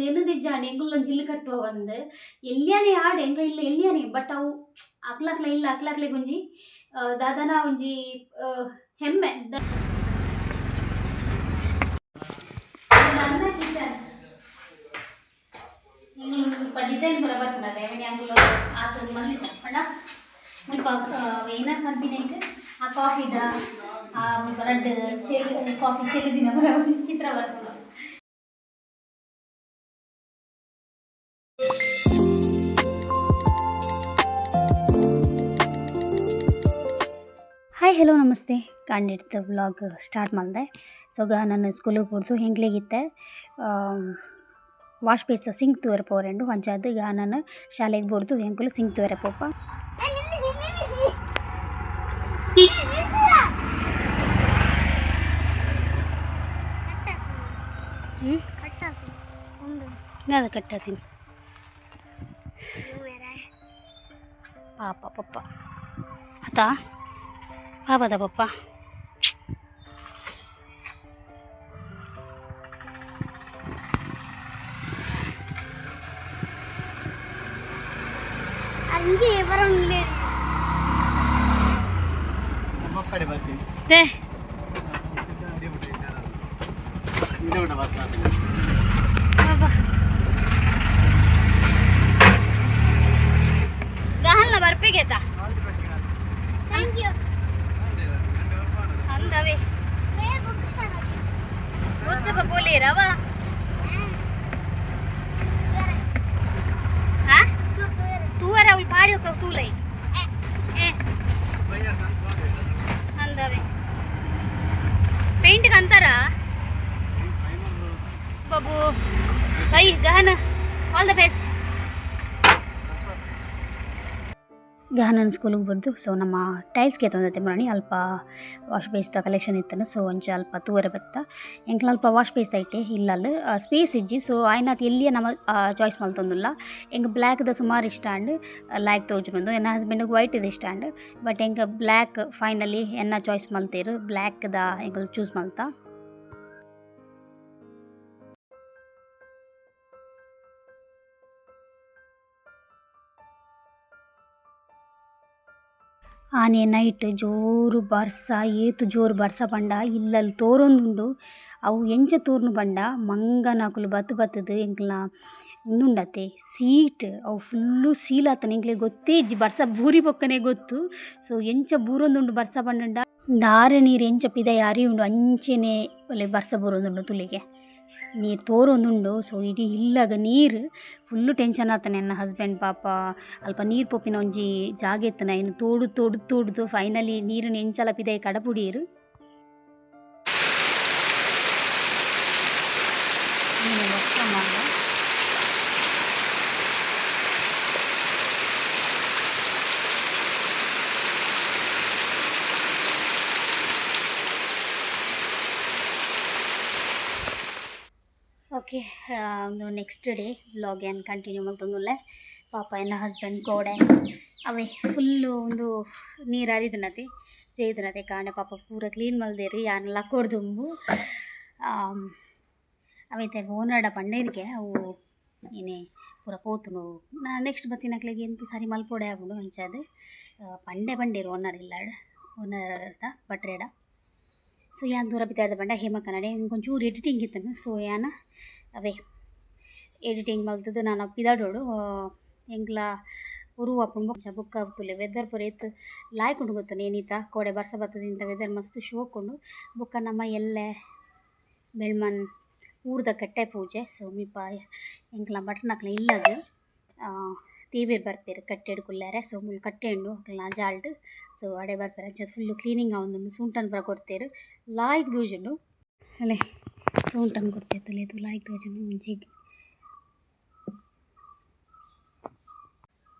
ಎಂಕುಲು ಎನ್ನುದಿಜ್ಜಾಂಡ್ ಎಂಕುಲು ಒಂಜಿ ಇಲ್ಲ್ ಕಟ್ಟುವ ಪಂದ್ ಎಲ್ಯನೇ ಆಡ್ ಎಂಕ್ಲ ಇಲ್ಲ್ ಎಲ್ಯನೇ ಬಟ್ ಅವು ಅಕ್ಲಕ್ಲ ಇಲ್ಲ್ ಅಕ್ಲಕ್ಲೆಗ್ ಒಂಜಿ ದಾದನ ಒಂಜಿ ಹೆಮ್ಮೆ. ನನ್ನ ಕಿಚನ್ ಎಂಕುಲು ಮುಲ್ಪ ಡಿಸೈನ್ ಪೂರ ಬರ್ಪುಂಡತೆ ಎಂಕುಲು ಆತ್ ಮಲ್ದಿಜ ಪಂಡ ಮುಲ್ಪ ಏನಾರ್ ಪನ್ಪಿನೈಕ್ ಆ ಕಾಫಿದ ಆ ಮುಲ್ಪ ರಡ್ಡ್ ಚೆಲ್ ಕಾಫಿ ಚೆಲ್ಲುದಿನ ಪೂರ ಚಿತ್ರ ಬರ್ಪುಂಡು. ಹಾಯ್ ಹಲೋ ನಮಸ್ತೆ. ಕಾಂಡೆಡ್ದ್ ವ್ಲಾಗ್ ಸ್ಟಾರ್ಟ್ ಮಲ್ದೆ. ಸೊ ನಾನು ಸ್ಕೂಲಿಗೆ ಪೋದು ಎಂಕ್ಲೆಗಿತ್ತೆ ವಾಶ್ ಬೇಸ್ ಸಿಂಕ್ ತೂವರೆ ಪೋರೆಂಡು ಅಂಚಾದ್ ನಾನು ಶಾಲೆಗ್ ಬೋಡ್ದು ಎಂಕುಲು ಸಿಂಕ್ ತೂವರೆ ಪೋಪ. ದಾದ ಕಟ್ಟಾತೀನಿ ಪಾಪ ಪಪ್ಪ ಅತಾ ಪಾಪದ ಪಪ್ಪ. ಅಂಜಿ ಬರೋಂಗಿಲ್ಲ. ದೇ ಬಾಬಾ ಗಹನ್ಲ ಬರ್ಪಿಗೆತ. Thank you. ಅಂದವೇ ಗುರ್ಚಪ್ಪ ಪೋಲೇರವ ಹಾ ತೂವರ ಅವಳು ಪಾಡಿ ಹೋಗ ತೂಲೈ ಏ ಅಂದವೇ ಪೇಂಟ್ ಅಂತಾರ Babu. By Gahan, all the best. ಗಹನನ್ ಸ್ಕೂಲಿಗೆ ಬರ್ದು ಸೊ ನಮ್ಮ ಟೈಲ್ಸ್ಗೆ ತೊಂದತೆ ಮರಣಿ ಅಲ್ಪ ವಾಶ್ ಬೇಸ್ದ ಕಲೆಕ್ಷನ್ ಇತ್ತನ. ಸೊ ಒಂಚ ಅಲ್ಪ ತೂವರೆ ಬತ್ತ ಎಂಕ್ಲ ಅಲ್ಪ ವಾಶ್ ಬೇಸ್ ಐಟೆ ಇಲ್ಲಲ್ ಸ್ಪೇಸ್ ಇಜ್ಜಿ. ಸೊ ಆಯ್ನಾತ್ ಎಲ್ಲಿಯ ನಮ್ಮ ಚಾಯ್ಸ್ ಮಲ್ತೊಂದುಲ್ಲ. ಎಂಕ್ ಬ್ಲ್ಯಾಕ್ದ ಸುಮಾರು ಇಷ್ಟ ಆಂಡ್ ಲಾಯ್ಕ್ ತೋಜುಂಡು. ಎನ್ನ ಹಸ್ಬೆಂಡ್ಗೆ ವೈಟ್ ಇಷ್ಟ ಆಂಡ್ ಬಟ್ ಎಂಕ್ ಬ್ಲ್ಯಾಕ್ ಫೈನಲಿ ಎನ್ನ ಚಾಯ್ಸ್ ಮಲ್ತೇರು ಬ್ಲ್ಯಾಕ್ದ ಎಂಕುಲು ಚೂಸ್ ಮಲ್ತ. ಆನೆ ನೈಟ್ ಜೋರು ಬರ್ಸ, ಏತ್ ಜೋರು ಬರ್ಸ ಪಂಡ ಇಲ್ಲಲ್ ತೋರೊಂದುಂಡು. ಅವು ಎಂಚ ತೋರ್ನು ಪಂಡ ಮಂಗನಕುಲು ಬತ್ತ್ ಬತ್ತುದು ಎಂಕ್ಲ್ನ ಉಂದುಂಡತೆ ಸೀಟ್ ಅವು ಫುಲ್ಲು ಸೀಲ್ ಆತುಂಡು. ಎಂಕ್ಲೆಗ್ ಗೊತ್ತೇ ಇಜ್ಜಿ, ಬರ್ಸ ಬೂರಿ ಬೊಕ್ಕನೆ ಗೊತ್ತು. ಸೊ ಎಂಚ ಬೂರೊಂದುಂಡು ಬರ್ಸ ಪಂಡುಂಡ ದಾರೆ ನೀರು ಎಂಚ ಪಿದಯಿ ಅರಿಯುಂಡು ಅಂಚೆನೆ ಒಲೆ ಬರ್ಸ ಬೂರೊಂದುಂಡು. ತುಲಿಗೆ ನೀರು ತೋರೊಂದುಂಡು. ಸೊ ಇಡೀ ಇಲ್ಲಗ ನೀರು ಫುಲ್ಲು ಟೆನ್ಷನ್ ಆತನೆ ಎನ್ನ ಹಸ್ಬೆಂಡ್ ಪಾಪ. ಅಲ್ಪ ನೀರು ಪೋಪಿನ ಒಂಜಿ ಜಾಗೆ ಇತ್ತುನ ಐನ್ ತೋಡು ತೋಡು ತೋಡುದು ಫೈನಲಿ ನೀರುನ್ ಎಂಚಲ ಪಿದಯಿ ಕಡಪುಡಿಯೆರ್. ಓಕೆ, ಒಂದು ನೆಕ್ಸ್ಟ್ ಡೇ ವ್ಲಾಗ್ ಏನು ಕಂಟಿನ್ಯೂ ಮಲ್ತೊಂದುಲ್ಲೆ. ಪಾಪ ಎನ್ನ ಹಸ್ಬೆಂಡ್ ಗೋಡೆ ಅವೇ ಫುಲ್ಲು ಒಂದು ನೀರು ಅರಿದನತೆ ಜೈದನತೆ ಕಾಂಡೆ ಪಾಪ ಪೂರ ಕ್ಲೀನ್ ಮಲ್ದೇರಿ ಯಾನ್ ಲಕ್ಕೊಡ್ದುಂಬು ಅವೈತೆ ಓನರ್ಡ ಪಂಡೇರಿಗೆ ಅವು ಏನೇ ಪೂರ ಪೋತುಂಡು. ನಾ ನೆಕ್ಸ್ಟ್ ಬತ್ತಿನಕ್ಲೆಗ್ ಎಂತ ಸರಿ ಮಲ್ಪೊಡೆ ಆಪುಂಡು ಅಂಚಾದ್ ಪಂಡೆ ಪಂಡೇರು ಓನರ್ ಇಲ್ಲಾಡ್ ಓನರ್ಡ ಬಟ್ರೇಡ. ಸೊ ಯಾನ್ ದೂರ ಬಿತ್ತಾದ ಪಂಡ ಹೇಮ ಕನ್ನಡ ಒಂಚೂರು ಎಡಿಟಿಂಗ್ ಇತ್ತನು. ಸೊ ಯಾನ ಅವೇ ಎಡಿಟಿಂಗ್ ಮಲ್ತುದು ನಾನು ಪಿದಾಡೋಡು ಎಂಕ್ಲ ಉರು ಆಪುಂಡು ಬೊಕ್ಕ ತೂಲೆ ವೆದರ್ ಪೂರ ಏತ್ ಲಾಯ್ಕ್ ಉಂಡು ಗೊತ್ತುಂಡು ಏನಿತ ಕೋಡೆ ಬರ್ಸ ಬತ್ತುದು ಇಂತ ವೆದರ್ ಮಸ್ತ್ ಶೋಕುಂಡು. ಬೊಕ್ಕ ನಮ್ಮ ಎಲ್ಲೆ ಬೆಳ್ಮನ್ ಊರ್ದ ಕಟ್ಟೆ ಪೂಜೆ. ಸೊ ಮುಲ್ಪ ಎಂಕ್ಲ ಭಟ್ನಕ್ಲ ಇಲ್ಲಗ್ ದೇವೆರ್ ಬರ್ಪೆರ್ ಕಟ್ಟೆಡ್ ಕುಲ್ಲೆರೆ. ಸೊ ಮೂಲು ಕಟ್ಟೆ ಉಂಡು ಅಕಲ್ನ ಜಾಲ್ಡ್. ಸೊ ಅಡೆ ಬರ್ಪೆರ್ ಅಂಚ ಫುಲ್ಲು ಕ್ಲೀನಿಂಗ್ ಆವೊಂದುಂಡು. ಸೂಂಟನ್ ಪೂರ ಕೊರ್ತೆರ್ ಲಾಯ್ಕ್ ತೋಜುಂಡು. ಅಲೆ ಸೂಂಟನ್ ಕೊರ್ತೆರ್ ತೂಲೆ ಲಾಯ್ಕ್ ತೋಜುಂಡು ಒಂಜಿ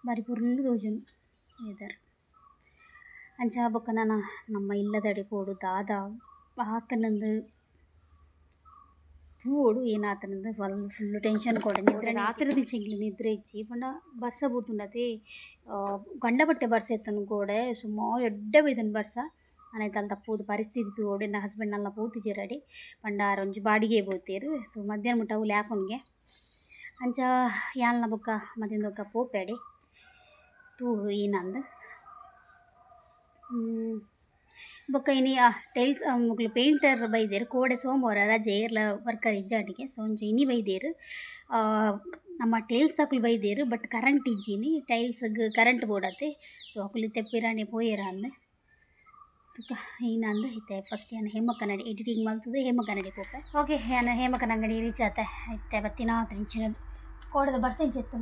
ಬಾರಿ ಪೊರ್ಲು ತೋಜುಂಡು ವೆದರ್. ಅಂಚ ಬೊಕ್ಕ ನನ ನಮ್ಮ ಇಲ್ಲದಡೆ ಪೋಡು ದಾದ ಆತುಂಡುಂದು ತೂವೊಡು ಏನಾತುಂಡುಂದು ಫುಲ್ಲು ಟೆನ್ಷನ್ ಕೊಡೆ ನಿದ್ರೆ ರಾತ್ರಿ ದಿಂಚ ನಿದ್ರೆ ಇಜ್ಜಿ ಪಂಡ ಬರ್ಸ ಬೂರ್ದುಂಡತೆ ಗಂಡಪಟ್ಟೆ ಬರ್ಸ ಇತ್ತುಂಡು ಗೋಡೆ ಸುಮಾರು ಎಡ್ಡೆ ಬೈದುಂಡು ಬರ್ಸ. ಆನೈತ ಅಲ್ತ ಪೋದು ಪರಿಸ್ಥಿತಿ ತೂವೊಡು. ಎನ್ನ ಹಸ್ಬೆಂಡ್ ನಲ್ಲ ಪೋತುಜೆರ್ ಅಡೆ ಪಂಡ ಆರ್ ಒಂಜಿ ಬಾಡಿಗೆ ಪೋತೆರ್. ಸೊ ಮಧ್ಯಾಹ್ನ ಮುಟ್ಟ ಅವುಲು ಆಪುಂಡುಗೆ. ಅಂಚ ಯಾಲ್ನ ಬೊಕ್ಕ ಮದಿಂದೊಕ್ಕ ಪೋಪೆಡೆ ತೂಡು ಏನಂದು. ಬೊಕ್ಕ ಇನಿ ಆ ಟೈಲ್ಸ್ ಮೊಕ್ಲು ಪೇಂಟರ್ ಬೈದೆರ್. ಕೋಡೆ ಸೋಮವಾರ ರಜೆ, ಏರ್ಲ ವರ್ಕರ್ ಇಜ್ಜಾಂಡಿಗೆ. ಸೊ ಒಂಜಿ ಇನಿ ಬೈದೆರ್. ನಮ್ಮ ಟೈಲ್ಸ್ ದಕುಲು ಬೈದೆರ್, ಬಟ್ ಕರೆಂಟ್ ಇಜ್ಜಿನಿ. ಟೈಲ್ಸ್ಗ್ ಕರೆಂಟ್ ಬೋಡಾತೆ. ಸೊ ಅಕುಲು ಇತ್ತೆ ಪಿರಾಣಿ ಪೋಯೆರ್ ಅಂದ್. ತುಕ ಏನಂದ್. ಇತ್ತೆ ಫಸ್ಟ್ ಯಾನ್ ಹೇಮಕ್ಕನಡಿ ಎಡಿಟಿಂಗ್ ಮಲ್ತುದು ಹೇಮಕ್ಕನಡಿ ಪೋಪೆ. ಓಕೆ, ಯಾನ್ ಹೇಮಕ್ಕನ ಅಂಗಡಿ ರೀಚ್ ಆತೆ. ಇತ್ತೆ ಬತ್ತಿನ ಇಂಚಿನ ಕೋಡೆದ ಬರ್ಸ ಇಂಚಿತ್ತು.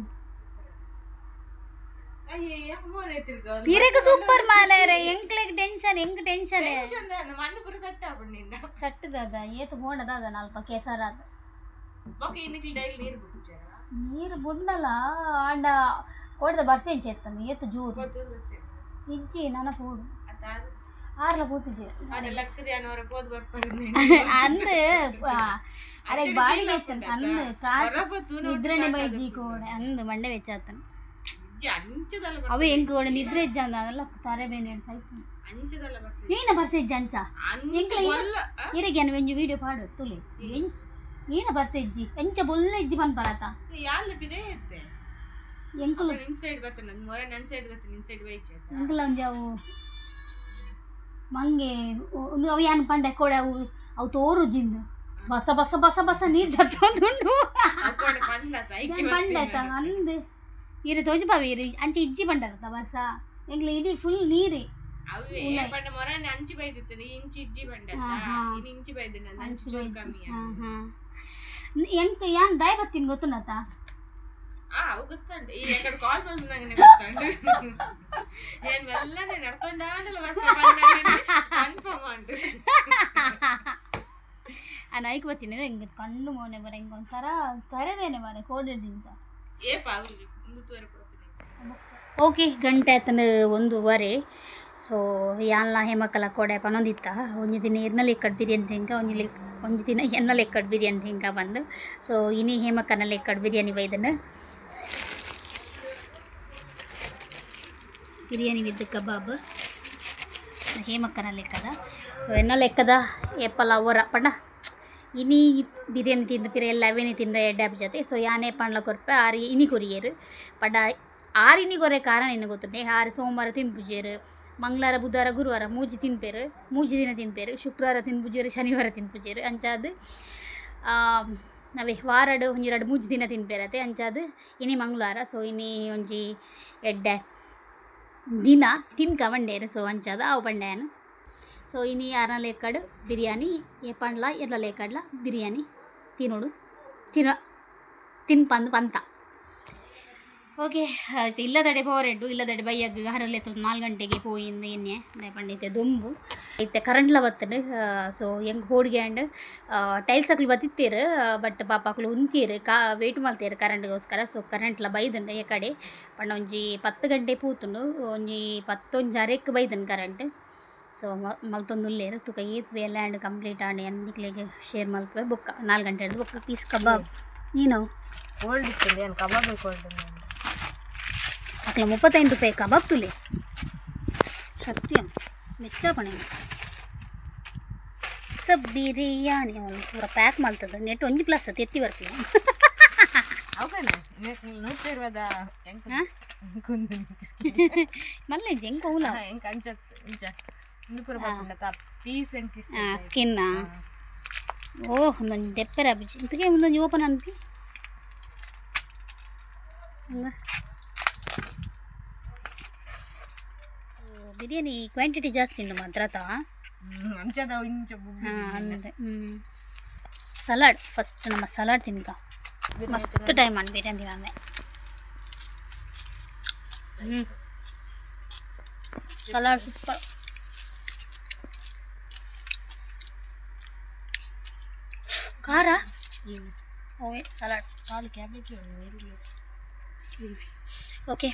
ಇರೆಗ್ ಸೂಪರ್ ಮಾಲೇರೆ. ಎಂಕ್ಲೆಗ್ ಟೆನ್ಷನ್, ಎಂಕ್ ಟೆನ್ಷನ್. ಸೆಟ್ ದಾದ ಏತ್ ಬೋಂಡ ದಾದ ನಲ್ಪ ಕೇಸರಾದ ನೀರು ಬುಂಡಲ. ಆಂಡ ಕೋಡೆದ ಬರ್ಸ ಇಂಚೆತ್ತಂದು ಏತ್ ಜೋರು ಇಜ್ಜಿ. ನನ ಪೋಡು ಆರ್ಲ ಪೂತಿಜಿ ಅಂದ್. ಅರೆ ಬಾಡಿಗೆ ಇತ್ತಂತ ಅಂದ್. ನಿದ್ರೆನೆ ಬೈಜಿ ಕೋಡೆ ಅಂದ್, ಮಂಡೆ ಬೆಚ್ಚಾತನ. ಅವೆ ಎಂಕ್ ಕೋಡೆ ನಿದ್ರೆ ಇಜ್ಜ ಅಂದ. ಅದೆಲ್ಲ ತರೆ ಬೇನೆ ಸೈತು. ನೀನ ಬರ್ಸ ಇಜ್ಜ ಅಂಚ ಎಂಕ್ಲ ಇರೆಗೆ ಒಂಜಿ ವಿಡಿಯೋ ಪಾಡು ತುಲಿ. ನೀನ ಬರ್ಸ ಇಜ್ಜಿ ಎಂಚ ಬೊಲ್ಲ ಇಜ್ಜಿ ಪನ್ಪರತ ಎಂಕುಲು. ಎಂಕುಲ ಒಂಜಿ ಅವು ಮಂಗೆ ಒಂದು ಅವು ಯಾನ್ ಪಂಡೆ ಕೋಡೆ, ಅವು ಅವು ತೋರು ಜಿಂದು ಬಸ ಬಸ ಬಸ ಬಸ ನೀರು ಜತ್ತೊಂದುಂಡು ಪಂಡೆ ಅಂದ್. ಇರು ತೋಜುಪಾವೆ ಇರು ಅಂಚ ಇಜ್ಜಿ ಪಂಡರತ ಬರ್ಸ. ಎಂಕ್ಲ ಇಡೀ ಫುಲ್ ನೀರು. ಎಂಕ್ ಯಾನ್ ದಾಯ ಬತ್ತೀನಿ ಗೊತ್ತುಂಡತ? ಆ ನಾಯ್ಕ್ ಬತ್ತೀನಿ. ಎಂಕ್ ಕಣ್ಣು ಮೋನೆ ಬರ ಎಂಕ್ ಒಂಥರ ತರೆಬೇನೆ ಮರೆ ಕೋಡೆ ದಿಂಚ. ಓಕೆ, ಗಂಟೆ ಆತನ 1:30. ಸೊ ಯಾನ್ಲ ಹೇಮಕ್ಕಲ ಕೋಡೆ ಪನೊಂದಿತ್ತ, ಒಂಜಿ ದಿನ ಇರ್ನ ಲೆಕ್ಕಡ್ ಬಿರಿಯಾನಿ ತಿಂಕ, ಒಂಜಿ ಒಂಜಿ ದಿನ ಎನ್ನ ಲೆಕ್ಕಡ್ ಬಿರಿಯಾನಿ ತಿಂಕ ಬಂದು. ಸೊ ಇನಿ ಹೇಮಕ್ಕನ ಲೆಕ್ಕಡ್ ಬಿರಿಯಾನಿ ಬೈದನ. ಬಿರಿಯಾನಿ ವಿತ್ ಕಬಾಬ್ ಹೇಮಕ್ಕನ ಲೆಕ್ಕದ. ಸೊ ಎನ್ನ ಲೆಕ್ಕದ ಏಪಲ ಅವರ ಪಂಡ ಇನಿ ಬಿರಿಯಾನಿ ತಿಂದು ಪಿರ ಎಲ್ಲ ಅವೇನಿ ತಿಂದ ಎಡ್ಡೆ ಜೊತೆ. ಸೊ ಯಾನೇ ಪಂಡ್ಲ ಕೊರ್ಪೆ ಆರು ಇನಿ ಕೊರಿಯೇರು ಪಂಡ. ಆರು ಇನಿ ಕೊರೆ ಕಾರಣ ಏನು ಗೊತ್ತುಂಡೆ? ಆರು ಸೋಮವಾರ ತಿನ್ಪುಜೇರು, ಮಂಗಳವಾರ ಬುಧವಾರ ಗುರುವಾರ ಮೂಜಿ ತಿನ್ಪೇರು, ಮೂಜಿ ದಿನ ತಿನ್ಪೇರು. ಶುಕ್ರವಾರ ತಿನ್ಪುಜೇರು, ಶನಿವಾರ ತಿನ್ಪುಜೇರು. ಅಂಚಾದ್ ಅವೇ ವಾರಡ್ ಒಂಜಿ ರಡ್ಡ್ ಮೂಜಿ ದಿನ ತಿನ್ಪೇರತೆ. ಅಂಚಾದ್ ಇನಿ ಮಂಗಳವಾರ. ಸೊ ಇನಿ ಒಂಜಿ ಎಡ್ಡೆ ದಿನ ತಿನ್ಕ ಬಂಡೇರು. ಸೊ ಅಂಚಾದ ಅವು ಬಂಡ್ಯಾನು. ಸೊ ಇನಿ ಯಾರನ ಲೆಕ್ಕಡ್ ಬಿರಿಯಾನಿ ಏಪಂಡ್ಲ ಎರ್ಲ ಲೆಕ್ಕಡ್ಲ ಬಿರಿಯಾನಿ ತಿನ್ನೋಡು ತಿನ್ಪಂದು ಪಂತ. ಓಕೆ, ಆಯ್ತು. ಇಲ್ಲದಡೆ ಪೋರೆಡ್ಡು ಇಲ್ಲದಡೆ ಬೈಯಗ್ ಹರಲೆತ್ತು 4 ಗಂಟೆಗೆ ಪೋಯಿಂದು ಎನ್ನೆ ಪಂಡಿತ್ತೆ ದೊಂಬು ಇತ್ತೆ ಕರೆಂಟ್ಲ ಬತ್ತಂಡು. ಸೊ ಎಂಕ್ ಪೋಡಿಗೆ ಆಂಡ್. ಟೈಲ್ಸ್ ಅಕ್ಲು ಬತ್ತಿತ್ತೇರು, ಬಟ್ ಪಾಪ ಅಕ್ಲು ಉಂತೀರು ಕಾ ವೇಟ್ ಮಲ್ತೇರು ಕರೆಂಟ್ಗೋಸ್ಕರ. ಸೊ ಕರೆಂಟ್ಲ ಬೈದುಂಡು ಈ ಕಡೆ ಪಂಡ ಒಂಜಿ 10 ಗಂಟೆ ಪೂತುಂಡು, ಒಂಜಿ ಪತ್ತೊಂಜಿ ಅರೆಕ್ ಬೈದುಂಡು ಕರೆಂಟ್. ಸೊ ಮಲ್ತೊಂದು ಉಲ್ಲೇರು. ತುಕ ಏತ್ ಬೇಲೆ ಆಂಡ್ ಕಂಪ್ಲೀಟ್ ಆಂಡ್ ಎಂದಿಕ್ಲೆಗ್ ಶೇರ್ ಮಲ್ಪುವೆ ಬೊಕ್ಕ 4 ಗಂಟೆ ಬೊಕ್ಕ. ಪೀಸ್ ಕಬಾಬ್ ನೀನು ಕೋಲ್ಡ್ ಇತ್ತು ಏನು ಕಬಾಬ್ ಕೋಲ್ಡ್. ಅಕ್ಲ 35 ರೂಪಾಯಿ ಕಬಾಬ್ ತುಲೆ. ಸತ್ಯ ಮೆಚ್ಚ ಪಣೆ ಸಬ್ ಬಿರಿಯಾನಿ ಒಂದು ಪೂರ ಪ್ಯಾಕ್ ಮಲ್ತದ ನೆಟ್ ಒಂಜಿ ಪ್ಲಸ್ ತೆತ್ತಿ ಬರ್ಪಿನ. ಅವನ 120 ಎಂಕ್ ಕುಂದು. ಮಲ್ಲ ಎಂಕ್ ಓಲ. ಎಂಕ್ ಅಂಚ ಇಂಚ ಇಂದು ಪೂರ ಬರ್ಪುಂಡ ಪೀಸ್ ಎಂಕ್ ಇಷ್ಟ. ಸ್ಕಿನ್. ಓಹ್, ಒಂದೊಂದು ದೆಪ್ಪೆರ ಇಂತಕ್ಕೆ ಒಂದೊಂದು ಓಪನ್ ಅನ್ಪಿ. ಬಿರಿಯಾನಿ ಕ್ವಾಂಟಿಟಿ ಜಾಸ್ತಿ ಉಂಟು ಮಾತ್ರ ತಾ. ಅಂಚದ ಇಂಚ. ಅಂದೆ ಸಲಾಡ್ ಫಸ್ಟ್ ನಮ್ಮ ಸಲಾಡ್ ತಿನ್ಕ. ಮಸ್ತ್ ಟೈಮ್ ಅನ್ ಬಿರಿಯಾನಿ ತಿನ್ನಂದೆ. Salad super. ಖಾರ ಓಕೆ ಸಲಾಡ್. ಖಾಲಿ ಕ್ಯಾಬೇಜ್ ನೀರುಳ್ಳಿ. ಓಕೆ,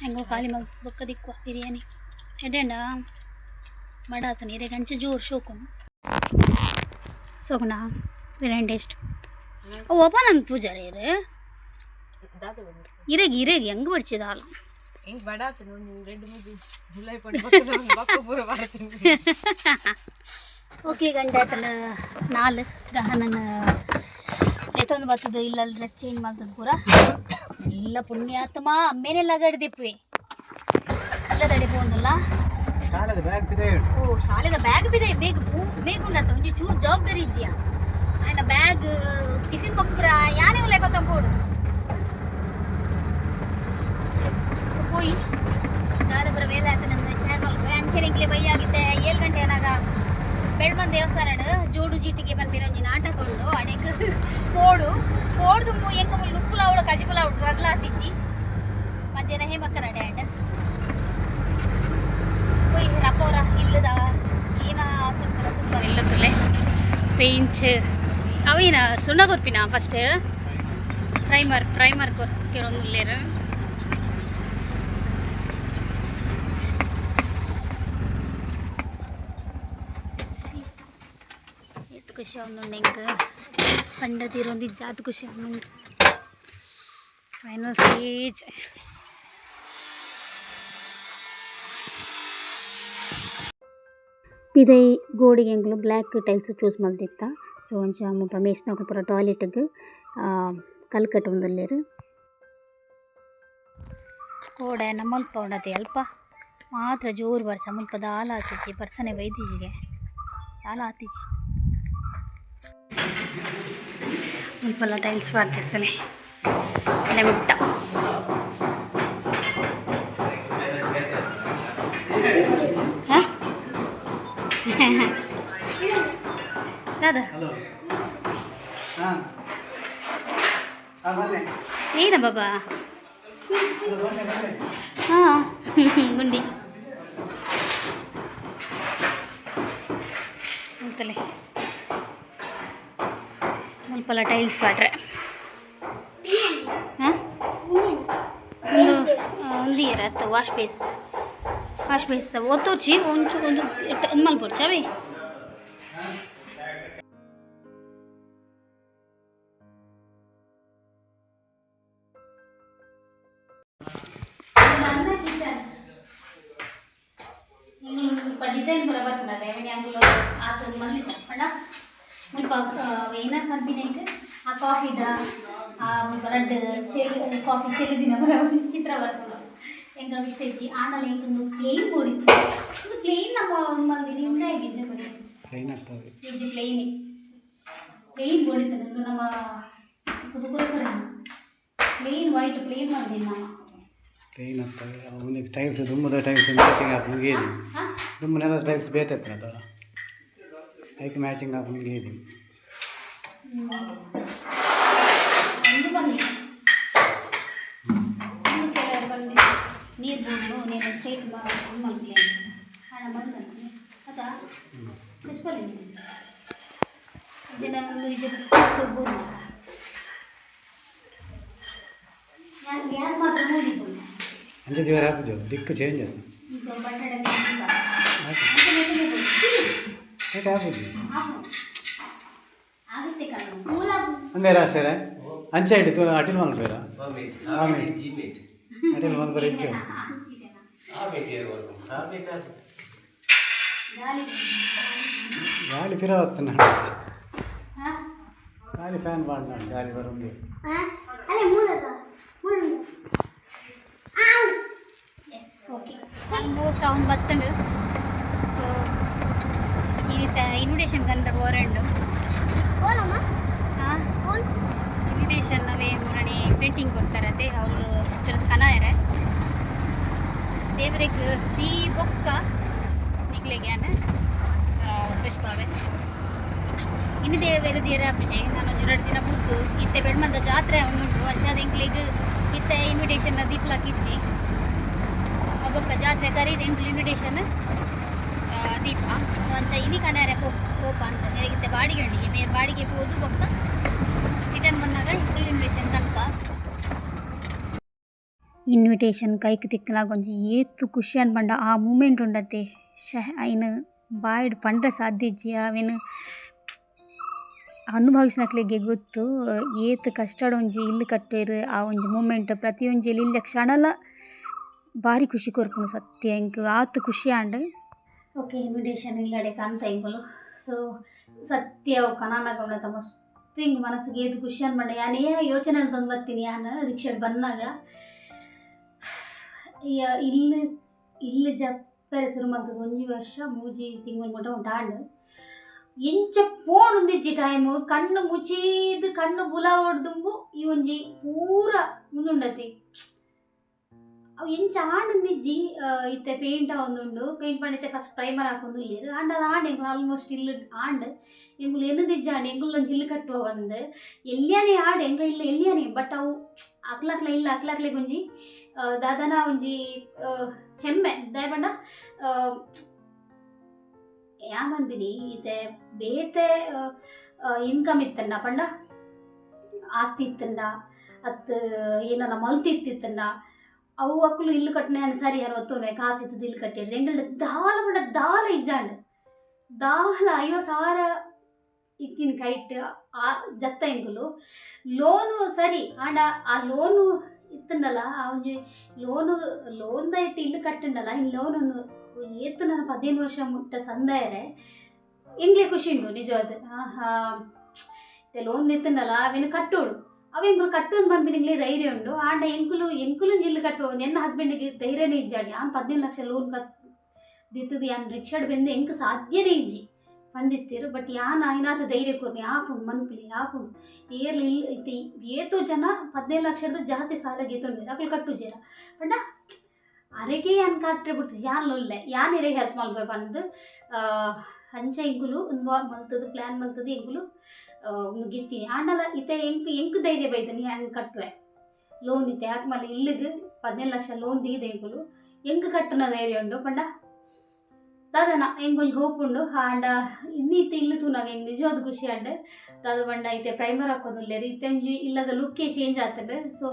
ಹೆಂಗೋ ಖಾಲಿ ಮಲ್ ಬೊಕ್ಕ ದಿಕ್ಕುವ. ಬಿರಿಯಾನಿ ಎಡ್ಡೆಂಡ ಬಡ ಆತನ ಇರೆಗ್ ಅಂಚ ಜೋರು ಶೋಕುನು ಸೋಕುನ ಬಿರಿಯಾನಿ ಟೇಸ್ಟ್ ಓಪನ್ ಅನ್ ಪೂಜಾರಿ ಇರು. ದಾದ ಬಂಡ್ರಿ. ಇರೆಗ್ ಇರೆಗ್ ಹೆಂಗ್ ಬಡ್ಚಿದಾಲ. ಎಂಕ್ ಬಡ ಆತನ ಒಂಜಿ ರೆಡ್ ಮುಗಿ ಜುಲೈ ಪಂಡ ಬೊಕ್ಕ ಪೂರ ಬರ್ತೇನೆ. ಓಕೆ, ಗಂಟೆ ಆತನ 4. ದಹನನ ದೆತ್ತೊಂದು ಬತ್ತದು ಇಲ್ಲ ಡ್ರೆಸ್ ಚೇಂಜ್ ಮಾಡ್ತದ ಪೂರ. ಎಲ್ಲ ಪುಣ್ಯಾತ್ಮ ಅಮ್ಮೇನೆಲ್ಲ ಗಡ್ದಿಪ್ಪೆ ಇಲ್ಲದಡೆ ಪೋಂದುಲ್ಲ. ಶಾಲೆದ ಬ್ಯಾಗ್ ಬಿದೆ. ಓ, ಶಾಲೆದ ಬ್ಯಾಗ್ ಬಿದೆ. ಬೇಗ ಬೇಗ ಉಂಡತ್ತ ಒಂಜಿ ಚೂರು ಜವಾಬ್ದಾರಿ ಇಜ್ಜಿಯಾ? ಆಯ್ನ ಬ್ಯಾಗ್, ಟಿಫಿನ್ ಬಾಕ್ಸ್ ಪೂರ ಯಾನೇ ಉಲ್ಲ ಪತ್ತಂಕೋಡು. ಸೊ ಪೋಯಿ ದಾದ ಪೂರ ವೇಲೆ ಆತ ನಂದು ಶೇರ್ ಮಲ್ಪುವೆ. ಅಂಚೆನೆ ಎಂಕ್ಲೆ ಬೈ ಆಗಿತ್ತೆ 7 ಗಂಟೆ ಏನಾಗ ಬೆಳ್ಮನ್ ದೇವಸ್ಥಾನಡ್ ಜೋಡು ಜೀಟಿಗೆ ಪನ್ಪಿನ ಒಂಜಿ ನಾಟಕ ಉಂಡು. ಅಡೆಗ್ ಪೋಡು ಪೋಡ್ದು ಎಂಕ ಮುಲ್ ನುಪ್ಪುಲ ಅವಳು ಕಜಿಪುಲ ಅವಳು ರಡ್ಲ ಆತಿಜ್ಜಿ. ಮಧ್ಯಾಹ್ನ ಹೇಮಕ್ಕನ ಅಡೆ ಆಂಡ್ ಪೋಯಿ ರಪೋರ ಇಲ್ಲದ ಏನ ತುಂಬ ಇಲ್ಲ ತುಲೆ ಪೇಂಚ್ ಅವೇನ ಸುಣ್ಣ ಕೊರ್ಪಿನ. ಫಸ್ಟ್ ಪ್ರೈಮರ್, ಪ್ರೈಮರ್ ಕೊರ್ಕಿರೊಂದುಲ್ಲೇರು. ಏತ್ ಖುಷಿ ಆವೊಂದುಂಡು ಎಂಕ್ ಪಂಡ ತೀರೊಂದು ಜಾತ್ ಖುಷಿ ಆವೊಂದುಂಡು. Final stage. ಪಿದೈ ಗೋಡಿಗೆ ಎಂಕುಲು ಬ್ಲ್ಯಾಕ್ ಟೈಲ್ಸ್ ಚೂಸ್ ಮಲ್ತಿತ್ತ. ಸೊ ಅಂಚ ಮುಲ್ಪ ಮೇಸ್ನಕುಲು ಪೂರ ಟಾಯ್ಲೆಟ್ಗ್ ಕಲ್ಲ್ ಕಟ್ಟೊಂದುಲ್ಲೆರ್. ಕೋಡೆ ನಮ್ಮಲ್ಪ ಉಂಡತೆ ಅಲ್ಪ ಮಾತ್ರ ಜೋರು ಬರ್ಸ. ಮುಲ್ಪ ದಾಲ ಆತಿಜಿ, ಬರ್ಸನೆ ಬೈದಿಜಿಗೆ, ದಾಲ ಆತಿಜಿ. ಮುಲ್ಪಲ ಟೈಲ್ಸ್ ಪಾಡ್ದಿರ್ತಲೆ ಮುಟ್ಟ. ಹಾ ದಾದ? ಹಲೋ, ಹಾಂ ಹಾಂ, ಬನ್ನಿ. ಏನ ಬಾಬಾ? ಬನ್ನಿ ಬನ್ನಿ. ಹಾಂ, ಗುಂಡಿ ಮುಲ್ತಲೆ ಮುಲ್ಪಲ ಟೈಲ್ಸ್ ಪಾಡ್ರೆ. ಹಾಂ, ಒಂದು ಒಂದು ಇರತ್ತ ವಾಶ್ ಬೇಸ್, ವಾಶ್ ಬೇಸ್ ಒತ್ತೋರ್ಚಿ ಒಂಚು ಒಂದು ಒಂದು ಮಲ್ಪೊರ್ಚಿ ಅವೇ. ನನ್ನ ಕಿಚನ್ ಎಂಗುಲು ಮುಲ್ಪ ಡಿಸೈನ್ ಪೂರ ಬರ್ಪುಂಡತೆ. ಅಂಕುಲು ಆತ್ ಮಲ್ಲಿಜ ಪಂಡ ಮುಲ್ಪ ಏನ ಪನ್ಪಿನೈಕ್ ಆ ಕಾಫಿದ ಆ ಮುಲ್ಪ ರಡ್ಡ್ ಚೆಲ್ ಕಾಫಿ ಚೆಲ್ಲುದಿನ ಪೂರ ಚಿತ್ರ ಬರ್ಪುಂಡು. ಎಂಕ ಇಷ್ಟ ಇಜ್ಜಿ. ಆಂಡಲ ಎಂಕ್ ಉಂದು ಪ್ಲೇನ್ ಬೋಡಿತ್ತು. ಉಂದು ಪ್ಲೇನ್ ನಮ್ಮ ಒಂದು ಮಲ್ದಿನಿ ಇಂದಾಗಿ ಇಜ್ಜ ಬರಿ. ಪ್ಲೇನ್ ಆಗ್ತವೆ. ಇಜ್ಜಿ, ಪ್ಲೇನ್ ಪ್ಲೇನ್ ಬೋಡಿತ್ತು. ಉಂದು ನಮ್ಮ ಕುದುಕುರ ಪ್ಲೇನ್ ವೈಟ್ ಪ್ಲೇನ್ ಮಲ್ದಿನಿ ನಮ್ಮ. ಪ್ಲೇನ್ ಆಗ್ತವೆ. ಅವನಿಗೆ ಟೈಲ್ಸ್ ದುಮ್ಮದ ಟೈಲ್ಸ್ ಮ್ಯಾಚಿಂಗ್ ಹಾಕಿ ಮುಗಿಯದಿ. ಹಾಂ. ದುಮ್ಮನೆಲ್ಲ ಟೈಲ್ಸ್ ಬೇತೈತೆ, ಐಕ್ ಮ್ಯಾಚಿಂಗ್ ಹಾಕಿ ಮುಗಿಯದಿ. ಒಂದು ಬನ್ನಿ, ಒಂದು ಕೆಲವರು ಬಂದು ನೀರು ಬೋಡ್ಲು ನೀನು ಸ್ಟ್ರೈಟ್ ಮಲ್ಪಲೆ ಹಣ ಬಂದ ಅತ್ತ ಪುಷ್ಪಲಿ ಜನ ಒಂದು ಇದು ಬೋರ್ಲು. ಗ್ಯಾಸ್ ಮಾತ್ರ ಮೂಡಿಕೊಂಡು. ಅಂಚೆ ದೇವರ ಹಾಕುದು ದಿಕ್ಕು ಚೇಂಜ್ ಅದು. ಈಗ ಬಟ್ಟೆ ಯಾಕೆ ಹಾಕುದು? ಆಗುತ್ತೆ ಕಣೋ. ಒಂದೇ ರಾಸರ ಅಂಚೆ ಇಟ್ಟು ಅಟಿಲ್ ಮಲ್ಪೇರ ಅಟಿಲ್ ಮಲ್ಪರ ಇತ್ತು. ಗಾಳಿ. ಗಾಳಿ ಪಿರ ಬರ್ತದೆ. ಹಾಂ. ಗಾಳಿ ಫ್ಯಾನ್ ಮಾಡಿ ಗಾಳಿ ಬರುಂಗೆ. ಅಲ್ಲೇ ಮೂಲದ ಮೂಲ. ಎಸ್, ಓಕೆ, ಆಲ್ಮೋಸ್ಟ್ ಅವ್ನು ಬತ್ತಂಡು. ಸೊ ಈ ಇನ್ವಿಟೇಷನ್ ಕಂಡ್ರೆ ಬೋರಂಡು. ಹೋಲಮ್ಮ. ಹಾಂ. ಹೋಲ್. ಇನ್ವಿಟೇಷನ್ ಅವೇ ಮುರಣಿ ಪ್ರಿಂಟಿಂಗ್ ಕೊಡ್ತಾರತೆ ಅವ್ಳು ಕನ ಇರೆ. ದೇವರಿಗೆ ತೀ ಬೊಕ್ಕ ನಿಕ್ಲೆಗೆ ಯಾನ್ ಪುಷ್ಪಾವೆ. ಇನ್ನು ದೇವೇರು ದೇರ ಪೂಜೆ ನಾನು ಒಂಜಿ 2 ದಿನ ಬುಡ್ದು. ಇತ್ತೆ ಬೆಳ್ಮಂದ ಜಾತ್ರೆ ಒಂದುಂಟು. ಅಂಚಾದ ಎಂಕ್ಲೆಗ್ ಇತ್ತೆ ಇನ್ವಿಟೇಷನ್ ದೀಪ್ಲಾಕ್ ಇಜ್ಜಿ. ಬೊಕ್ಕ ಜಾತ್ರೆ ಕರೀದು ಎಂಕ್ಲು ಇನ್ವಿಟೇಷನ್ ದೀಪ. ಅಂಚ ಇನಿ ಕನಾರೆ ಪೋಪ ಅಂತ ಮೇರೆಗಿತ್ತೆ ಬಾಡಿಗೆ ಉಂಡಿಗೆ ಮೇರೆ ಬಾಡಿಗೆ ಪೋದು ಬೊಕ್ಕ ರಿಟರ್ನ್ ಬಂದಾಗ ಫುಲ್ ಇನ್ವಿಟೇಷನ್ ಕಲ್ಪ. ಇನ್ವಿಟೇಷನ್ ಕೈಕ್ ತಿಕ್ಕಲಾಗ ಒಂಜಿ ಏತ್ ಖುಷಿ ಅನ್ಪಂಡ ಆ ಮೂಮೆಂಟ್ ಉಂಡತೆ ಶೆ ಐನ್ ಬಾಯ್ಡ್ ಪಂಡ್ರೆ ಸಾಧ್ಯ ಇಜ್ಜಿ. ಅವೆನ್ ಅನುಭವಿಸಿನಕ್ಲೆಗೆ ಗೊತ್ತು ಏತ್ ಕಷ್ಟಡ್ ಒಂಜಿ ಇಲ್ಲ್ ಕಟ್ಟುವೆರ್. ಆ ಒಂಜಿ ಮೂಮೆಂಟ್ ಪ್ರತಿಯೊಂಜಿ ಎಲ್ಯ ಕ್ಷಣಲ ಬಾರಿ ಖುಷಿ ಕೊರ್ಪುಂಡು. ಸತ್ಯ ಎಂಕ್ ಆತ್ ಖುಷಿ ಆಂಡ್. ಓಕೆ, ಇನ್ವಿಟೇಷನ್ ಇಲ್ಲಡೆ ಕಾಂತ ಎಂಕುಲು. ಸೊ ಸತ್ಯ ಅವು ಕನಾನಗ ಉಂಡತ ಮಸ್ತ್ ಹಿಂಗೆ ಮನಸ್ಸಿಗೆ ಏದು ಖುಷಿ ಅನ್ಬಂಡೆ. ಯಾನೇ ಯೋಚನೆ ತಂದು ಬರ್ತೀನಿ ಯಾನು ರಿಕ್ಷಾಡ್ ಬಂದಾಗ ಇಲ್ಲಿ ಇಲ್ಲಿ ಜಪ್ಪರೆ ಶುರು ಮಾಡ್ತದೆ ಒಂಜಿ ವರ್ಷ ಮೂಜಿ ತಿಂಗಳು ಮುಟ ಉಂಟು ಆಂಡ್ ಎಂಚ ಫೋನ್ ಒಂದಿಜ್ಜಿ ಟೈಮು ಕಣ್ಣು ಮುಚ್ಚೀದು ಕಣ್ಣು ಬುಲ ಹೊಡ್ದುಂಬು ಈ ಒಂಜಿ ಪೂರ ಮುಂದುಂಡತಿ. ಅವು ಎಂಚ ಆಂಡೊಂದಿಜ್ಜಿ. ಇತ್ತೆ ಪೇಂಟ್ ಆವೊಂದುಂಡು, ಪೇಂಟ್ ಪಂಡಿತ್ತೆ ಫಸ್ಟ್ ಪ್ರೈಮರ್ ಹಾಕೊಂದು ಇಲ್ಲೇರು ಆಂಡ ಅದು ಆಂಡ್ ಎಂಕುಲು ಆಲ್ಮೋಸ್ಟ್ ಇಲ್ಲು ಆಂಡ್ ಎಂಕುಲು ಎನ್ನದಿಜ್ಜ ಆಂಡ್ ಎಂಕುಲು ಒಂಜಿ ಇಲ್ಲು ಕಟ್ಟುವ ಬಂದು ಎಲ್ಲಿಯಾನೆ ಆಡ್ ಎಂಕ್ಲ ಇಲ್ಲ ಎಲ್ಲಿಯಾನೆ. ಬಟ್ ಅವು ಅಕ್ಲಕ್ಲ ಇಲ್ಲ ಅಕ್ಲಕ್ಲೆಗ್ ಒಂಜಿ ದಾದನ ಒಂಜಿ ಹೆಮ್ಮೆ ದಾಯೆ ಪಂಡ ಯಾಮನ್ಬಿನಿ ಇತ್ತೆ ಬೇತೆ ಇನ್ಕಮ್ ಇತ್ತಂಡ ಪಂಡ ಆಸ್ತಿ ಇತ್ತಂಡ ಅತ್ ಏನಲ್ಲ ಮಲ್ತಿತ್ತಿತ್ತಂಡ ಅವು ಅಕ್ಕಲು ಇಲ್ಲು ಕಟ್ಟನೆ ಸರಿ ಯಾರು ಒತ್ತೋನೆ ಕಾಸು ಇತ್ತದ ಇಲ್ಲು ಕಟ್ಟಿದ್ರು. ಎಂಗಲ್ಡ್ ದಾಲ ಪಂಡ ದಾಲ ಇಜ್ಜಾಂಡ್ ದಾಲ 50,000 ಇತ್ತಿನ ಕೈಟ್ ಆ ಜತ್ತ ಎಂಕುಲು ಲೋನು ಸರಿ ಆಂಡ ಆ ಲೋನು ಇತ್ತಂಡಲ್ಲ ಆ ಒಂಜಿ ಲೋನು ಲೋನ್ ಇಟ್ಟು ಇಲ್ಲು ಕಟ್ಟಂಡಲ್ಲ ಇನ್ನು ಲೋನನ್ನು ಏತ್ ನಾನು 15 ವರ್ಷ ಮುಟ್ಟ ಸಂದಾಯರೆ ಎಂಗ್ಲೆ ಖುಷಿ ಉಂಟು ನಿಜವಾದ. ಲೋನ್ ಇತ್ತಂಡಲ್ಲ ಅವೇನು ಕಟ್ಟೋಡು ಅವ ಎಂಕುಲು ಕಟ್ಟುವಂದು ಪನ್ಪಿನ ಧೈರ್ಯ ಉಂಡು. ಆಂಡ ಎಂಕುಲು ಎಂಕುಲು ಇಲ್ಲು ಕಟ್ಟುವ ಎನ್ನ ಹಸ್ಬೆಂಡಿಗೆ ಧೈರ್ಯನೇ ಇಜ್ಜಾಂಡ್ ಯಾನ್ 15 ಲಕ್ಷ ಲೋನ್ ಕಟ್ ದಿತ್ತದು ಯಾನ್ ರಿಕ್ಷಾಡ್ ಬೆಂದು ಎಂಕ್ ಸಾಧ್ಯನೇ ಇಜ್ಜಿ ಪಂದಿತ್ತೀರು. ಬಟ್ ಯಾನ್ ಆಯ್ನಾತ ಧೈರ್ಯ ಕೊರ್ನಿ ಆಪುಂಡು ಮನ್ಪುಲಿ ಆಪುಂಡು ಏರ್ಲ ಇಲ್ಲ ಇತ್ತೆ ಏತೋ ಜನ 15 ಲಕ್ಷದ ಜಾಸ್ತಿ ಸಾಲ ಗೀತೊಂದಿರ ಅಕುಲು ಕಟ್ಟುಜೆರ ಪಂಡ ಅರೆಗೆ ಯಾನ್ ಕಟ್ಟರೆ ಬಿಡ್ತು ಯಾನ್ ಲೊಲ್ಲೆ ಯಾನ್ ಎರೆಗೆ ಹೆಲ್ಪ್ ಮಲ್ಪೆ ಪಂದ್ ಅಂಚ ಎಂಕುಲು ಮಲ್ತದು ಪ್ಲ್ಯಾನ್ ಮಲ್ತದು ಎಂಕುಲು ಒಂದು ಗಿತ್ತೀನಿ. ಆಂಡಲ ಇತ್ತೆ ಎಂಕ್ ಎಂಕ್ ಧೈರ್ಯ ಬೈದನಿ ಹಂಗೆ ಕಟ್ಟುವೆ ಲೋನ್ ಇತ್ತೆ ಆತ್ ಮಲ್ಲ ಇಲ್ಲಿಗೆ 15 ಲಕ್ಷ ಲೋನ್ ದೀದ ಎಂಕುಲು ಎಂಕ್ ಕಟ್ಟುನ ಧೈರ್ಯ ಉಂಡು ಪಂಡ ದಾದನ ಎಂಕ್ ಒಂಜಿ ಹೋಪ್ ಉಂಡು. ಆಂಡ ಇನ್ನು ಇತ್ತೆ ಇಲ್ಲು ತೂನಾಗ ಎಂಕ್ ನಿಜವಾದ ಖುಷಿ ಆಂಡ್ ದಾದ ಪಂಡ ಇತ್ತೆ ಪ್ರೈಮರ್ ಹಾಕೊಂದುಲ್ಲೆರ್ ಇತ್ತೆ ಒಂಜಿ ಇಲ್ಲದ ಲುಕ್ಕೇ ಚೇಂಜ್ ಆತಂಡ್. ಸೊ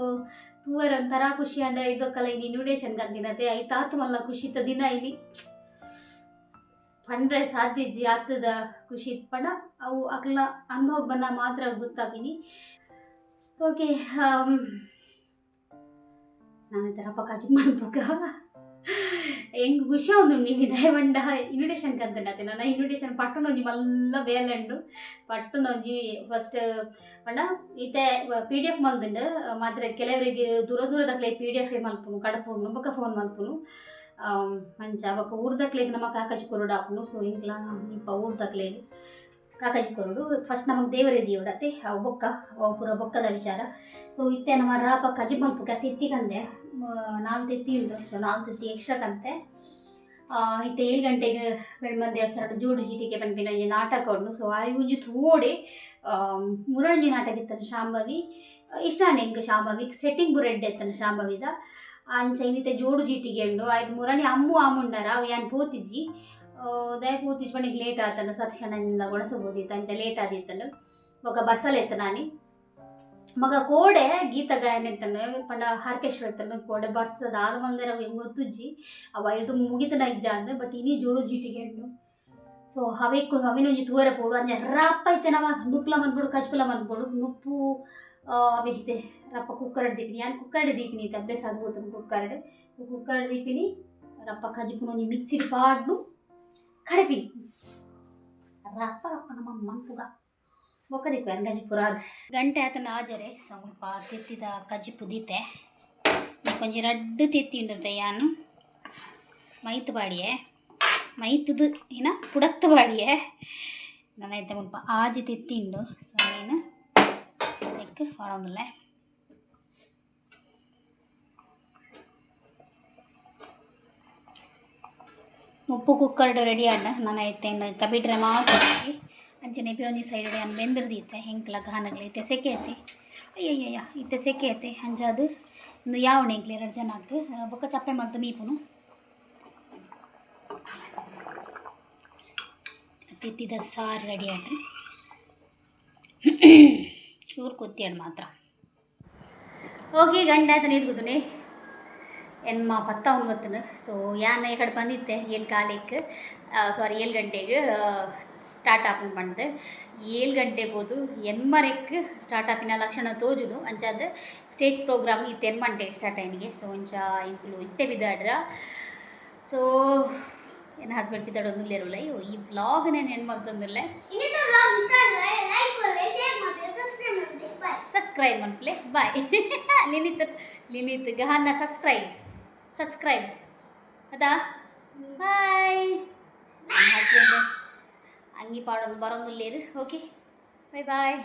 ತೂವೆರೆ ಒಂಥರ ಖುಷಿ ಆಂಡ ಇದೊಕ್ಕಲ ಇನಿ ಇನ್ವಿಟೇಷನ್ ಕಂತಿನತೆ ಐತಾತ್ ಮಲ್ಲ ಖುಷಿತ ದಿನ ಇನಿ ಪಂಡ್ರೆ ಸಾಧ್ಯ ಇಜ್ಜಿ ಆತದ ಖುಷಿ ಪಂಡ ಅವು ಅಕ್ಲ ಅನುಭವ ಬನ್ನ ಮಾತ್ರ ಗೊತ್ತಾಪಿನಿ. ಓಕೆ ನಾನು ಈ ಥರ ಕಜಿ ಮಲ್ಪುಗ ಎಂಕ್ ಖುಷಿ ಆವೊಂದುಂಡು ನೀನಿ ದಯವಂಡ ಇನ್ವಿಟೇಷನ್ ಕಂತಂಡತೆ ನನ್ನ ಇನ್ವಿಟೇಷನ್ ಪಟ್ಟುನೊಂಜಿ ಮಲ್ಲ ಬೇಲಂಡು ಪಟ್ಟುನೊಂಜಿ ಫಸ್ಟ್ ಪಂಡ ಇತ್ತೆ ಪಿ ಡಿ ಎಫ್ ಮಲ್ದುಂಡು ಮಾತ್ರ ಕೆಲವರಿಗೆ ದೂರ ದೂರದಕ್ಲೆ ಪಿ ಡಿ ಎಫ್ ಮಲ್ಪುನು ಕಡಪುಂಡು ಬೊಕ್ಕ ಫೋನ್ ಮಲ್ಪುನು ಅಂಚ ಬೊಕ್ಕ ಊರ್ದಕ್ಲೆಗ್ ನಮ ಕಾಕಜಿ ಕೊರಡು ಆಪುಂಡು. ಸೊ ಇಂಕ್ಲ ಮುಲ್ಪ ಊರ್ದಕ್ಲೆಗ್ ಕಾಕಜಿ ಕೊರಡು ಫಸ್ಟ್ ನಮಗೆ ದೇವರೇ ದಿಯೋಡತೆ ಅವು ಬೊಕ್ಕ ಅವು ಪೂರ ಬೊಕ್ಕದ ವಿಚಾರ. ಸೊ ಇತ್ತೆ ನಮ್ಮ ರಾಪ ಕಜಿ ಮಲ್ಪುಗ ತಿತ್ತಿ ಕಂದೆ 4 ತಿತ್ತಿ ಉಂಟು. ಸೊ 4 ತಿತ್ತಿ ಎಕ್ಸ್ಟ್ರಾ ಕಂತೆ. ಇತ್ತೆ 7 ಗಂಟೆಗೆ ಬೆಳ್ಮನ್ ದೇವಸ್ಥಾನ ಜೋಡು ಜಿಟಿಗೆ ಪನ್ಪಿನ ಒಂಜಿ ನಾಟಕ ಉಂಡು. ಸೊ ಆ ಒಂಜಿ ತೋಡೆ ಮುರಳಂಜಿ ನಾಟಕ ಇತ್ತನು ಶಾಂಭವಿ ಇಷ್ಟಾನೆ ಎಂಕ್ ಶಾಂಭವಿ ಸೆಟ್ಟಿಂಗ್ ಪೂರ ಎಡ್ಡೆ ಇತ್ತನು ಶಾಂಭವಿದ ಅಂಚ ಇನ್ನಿತ್ತೆ ಜೋಡು ಜಿಟಿಗೆ ಉಂಡು. ಆಯ್ತು ಮುರಣಿ ಅಮ್ಮು ಆಮುಂಡಾರ ಅವು ಯಾನ್ ಪೋತಿಜ್ಜಿ ದಯ ಪೋತಿಜ್ ಪಂಡಿಗೆ ಲೇಟ್ ಆತಂಡ ಸತ್ಶನೆಲ್ಲ ಒಣಸಬೋದಿತ್ತು ಅಂಚ ಲೇಟ್ ಆದಿತ್ತಂಡು ಬೊಕ ಬಸ್ಸಲ್ಲಿ ಎತ್ತ ನಾನಿ ಮಗ ಕೋಡೆ ಗೀತ ಗಾಯನ ಇತ್ತಂಡು ಪಂಡ ಆರ್ಕೆಸ್ಟ್ರಾ ಇತ್ತಂಡು ಕೋಡೆ ಬಸ್ ದಾದ ಮಂದಿರ ಹೆಂಗೆ ಗೊತ್ತುಜ್ಜಿ ಅವ ಐದು ಮುಗಿತನ ಇಜ್ಜ ಅಂದ್ ಬಟ್ ಇನಿ ಜೋಡು ಜಿಟಿಗೆ ಉಂಡು. ಸೊ ಅವೆಕ್ಕು ಅವಿನೊಂಜಿ ತೂವರೆ ಪೋಡು ಅಂಚ ರಪ್ಪ ಇತ್ತೆ ನಮ ನುಪ್ಪುಲ ಮನ್ಪೊಡು ಕಜ್ಪುಲ ಮನ್ಪೊಡು ನುಪ್ಪು ಅವೆ ಇತ್ತೆ ರಪ್ಪ ಕುಕ್ಕರ್ ದೀಪಿನಿ ಯಾನ್ ಕುಕ್ಕರ್ ದೀಪಿನಿ ಇತ್ತೆ ಅಭ್ಯಾಸ ಆದ್ ಕುಕ್ಕರ್ಡ್. ಸೊ ಕುಕ್ಕರ್ ದೀಪಿನಿ ರಪ್ಪ ಕಜಿಪುನೊಂಜಿ ಮಿಕ್ಸಿಡ್ ಪಾಡ್ಡು ಕಡಪಿನಿ ರಪ್ಪ ರಪ್ಪ ನಮ್ಮ ಮನ್ಪುಗ ಬೊಕ್ಕ ದಿಕ್ಕು ಕಜಿಪುರ ಅದು ಗಂಟೆ ಆತನ ಆಜರೆ ಸ್ವಲ್ಪ ತೆತ್ತಿದ ಕಜಿಪು ದೀತೆ ಕೊಂಚ ರಡ್ಡು ತೆತ್ತಿ ಉಂಡತೆ ಯಾನು ಮೈತ್ ಬಾಡಿಯೆ ಮೈತದು ಏನ ಪುಡಕ್ತ ಬಾಡಿಯೆ ನನ್ನ ಮುಲ್ಪ ಆಜಿ ತೆತ್ತಿ ಉಂಡು. ಸೊ ನೀನು ಎಕ್ ಪಾಡೊಂದುಲ್ಲೆ ಉಪ್ಪು ಕುಕ್ಕರ್ಡ್ ರೆಡಿ ಆಂಡ ನಾನು ಐತೆ ಕಬಿಟ್ರೆ ಮಾತ್ರ ಅಂಚನೆ ಪಿರೊಂಜಿ ಸೈಡ್ ಯಾನ್ ಬೆಂದಿರ್ದಿತ್ತೆ ಎಂಕ್ಲ ಗಾನಗ್ಲ ಇತ್ತೆ ಸೆಕೆ ಐತೆ ಅಯ್ಯಯ್ಯಯ್ಯ ಇತ್ತೆ ಸೆಕೆ ಐತೆ ಅಂಚಾದ್ ಇಂದು ಯಾವಣೆ ಎಂಕ್ಲೆ ಎರಡು ಜನಕ್ಕೆ ಬೊಕ್ಕ ಚಪ್ಪೆ ಮಲ್ತ್ ಮೀಪುನು ತಿತ್ತಿದ ಸಾರು ರೆಡಿ ಆಂಡ್ ಚೂರು ಕೊತ್ತಿಯಂಡು ಮಾತ್ರ. ಓಕೆ ಗಂಡ ಆಯ್ತು ನೀರು ಕೂತುನಿ ಎನ್ಮ ಪತ್ತ ಒಂಬತ್ತನು. ಸೊ ಯಾನ್ ಈ ಕಡೆ ಬಂದಿತ್ತೆ ಏಳು ಕಾಲಿಕ್ ಸಾರಿ 7 ಗಂಟೆಗೆ ಸ್ಟಾರ್ಟ್ ಆಪುಂಡು ಪಂದ್ 7 ಗಂಟೆ ಪೋದು ಎನ್ಮರೆಕ್ ಸ್ಟಾರ್ಟ್ ಆಪಿನ ಲಕ್ಷಣ ತೋಜುಡು ಅಂಚಾದ್ ಸ್ಟೇಜ್ ಪ್ರೋಗ್ರಾಮ್ ಇತ್ತೆ ಎನ್ಮಂಟೆ ಸ್ಟಾರ್ಟ್ ಆಯ್ನಿಗೆ. ಸೊ ಅಂಚ ಇಂಕುಲು ಇತ್ತೆ ಬಿದಾಡ್ದ. ಸೊ ಎನ್ನ ಹಸ್ಬೆಂಡ್ ಬಿದಾಡೊಂದುಲ್ಲೆರುಲ್ಲ ಈ ಬ್ಲಾಗ್ ನಾನು ಹೆಣ್ಣು ಮಲ್ತೊಂದುಲ್ಲೆ. ಇನ್ನಿತ ವ್ಲಾಗ್ ಇಷ್ಟ ಆದರೆ ಲೈಕ್ ಕೊರ್ಲೆ, ಶೇರ್ ಮಾಡಿ, ಸಬ್ಸ್ಕ್ರೈಬ್ ಸಬ್ಸ್ಕ್ರೈಬ್ ಮನ್ಪುಲೆ. ಬಾಯ್. ಲಿನಿತ್, ಲಿನಿತ್, ಗಹನ್ನ, ಸಬ್ಸ್ಕ್ರೈಬ್, ಸಬ್ಸ್ಕ್ರೈಬ್ ಅದಾ. ಬಾಯ್. ಹಸ್ಬೆಂಡ್ ಅಂಗಿ ಪಾಡೊಂದು ಬರೊಂದುಲ್ಲೇರು. Okay, bye bye.